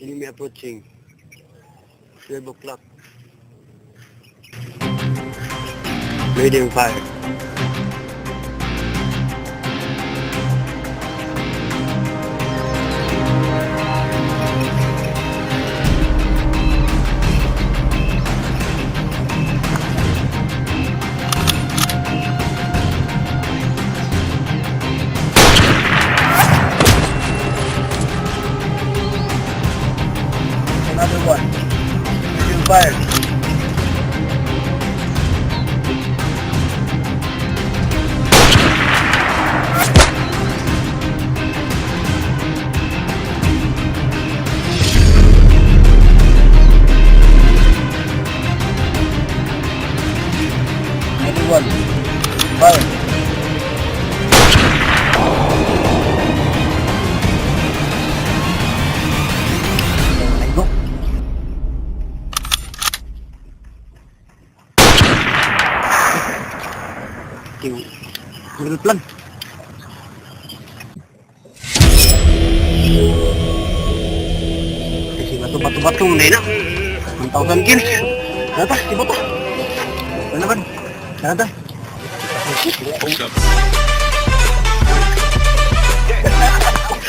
Enemy approaching. 12 o'clock. Medium fire. Another one. Medium fire. Another one. Fire. Go. Yung drill plan. Kasi bato-bato-bato na yun ah. 1,000 kills. Ano ta? Ibo ta. Ano ba? Ano ta? What's up?